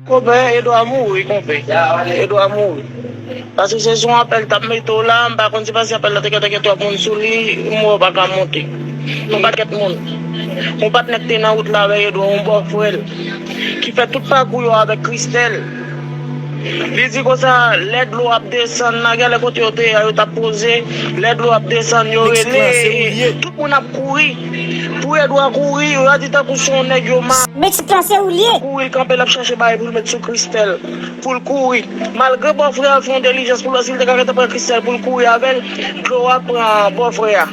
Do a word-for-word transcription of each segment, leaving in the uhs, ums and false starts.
Konpè, Edwa mouri, konpè. Edwa mouri. Paske se sou apèl t ap mete w la, m pa konn si paske apèl la te gentan gen twòp moun sou li, m wè w pa ka monte. Yon pakèt moun. Yon patnè k te nan wout la avèk Edwa, yon bòfrè l, ki fè tout pakou yo avèk Kristèl. Li di konsa, lè dlo ap desann nan, genlè kote yo te ye a, yo t ap poze. Lè dlo ap desann, yo rele. Tout moun ap kouri. Pou Edwa kouri, yo di tankou se yon nèg yo ma. Men ti plan se ou l ye. Kouri, l kanpe, l ap chache bagay pou l met sou Kristèl. Pou l kouri. Malgre bòfrè a fè yon dilijans pou l wè si l te ka gentan pran Kristèl pou l kouri avè l, dlo a pran bòfrè a.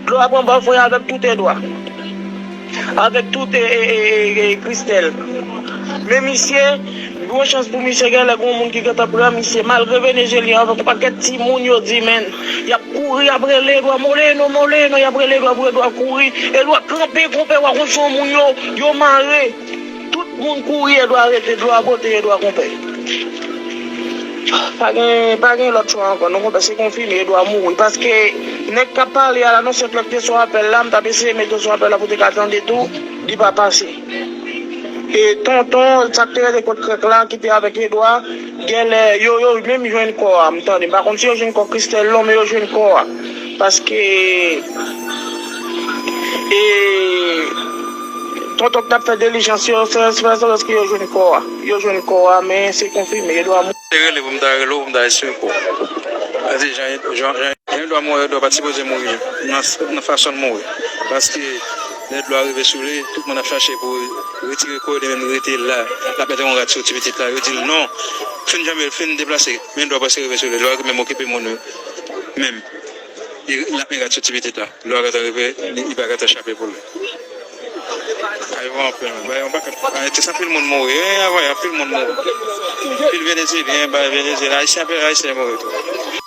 Dlo a pran bòfrè a avèk tout Edwa. Avèk tout e, e, e, e, e, Kristèl. Men misye, gwo chans pou misye, genlè gen yon moun ki gentan pran misye, malgre Venezyelyen avèk yon pakèt timoun yo di, men, y ap kouri, y ap rele Edwa, Moleno, Moleno, y ap rele Edwa pou Edwa kouri. Edwa kanpe, konpè, w a konn se yon moun yo, yo mare. Tout moun kouri, Edwa rete, dlo a pote Edwa, konpè. Pa gen, pa gen lòt chwa ankò, non, konpè, se konfime, Edwa mouri. Paske nèg k ap pale a la, non, se klèk te sou apèl la, m t ap eseye mete w sou apèl la pou te ka tande tou, li pa pase. E tonton, sa k te rete kot krèk la, ki te avèk Edwa, genlè, yo, yo menm jwenn kò a, m tande. M pa konn si yo jwenn kò Kristèl non, men yo jwenn kò a. Paske, e, tonton k t ap fè dilijans yo, se, se, se lòske yo jwenn kò a. Yo jwenn kò a, men se konfime, Edwa mouri. Te rele pou m ta rele w, pou m ta esplike w. Paske jan, jan, jan, jan Edwa mouri, Edwa pa t sipoze mouri nan, nan fason l mouri. Paske lè dlo a rive sou li, tout moun ap chache pou retire kò yo, li menm li rete la. L ap mete yon rad sou ti pitit la. Yo di l non. Fin janbe, fin deplase. Men dlo a prèske rive sou li. Dlo a menm okipe moun yo. Menm. Li, l ap met rad sou ti pitit la. Dlo a gentan rive, li, li pa gentan chape pou li. Ay, bon, anpil, men. Bay, yon pakèt, ay, te sa anpil moun mouri. Wi, anpil moun mouri. Anpil Venezyelyen, bay, Venezyelyen. Ayisyen, anpil Ayisyen mouri tou.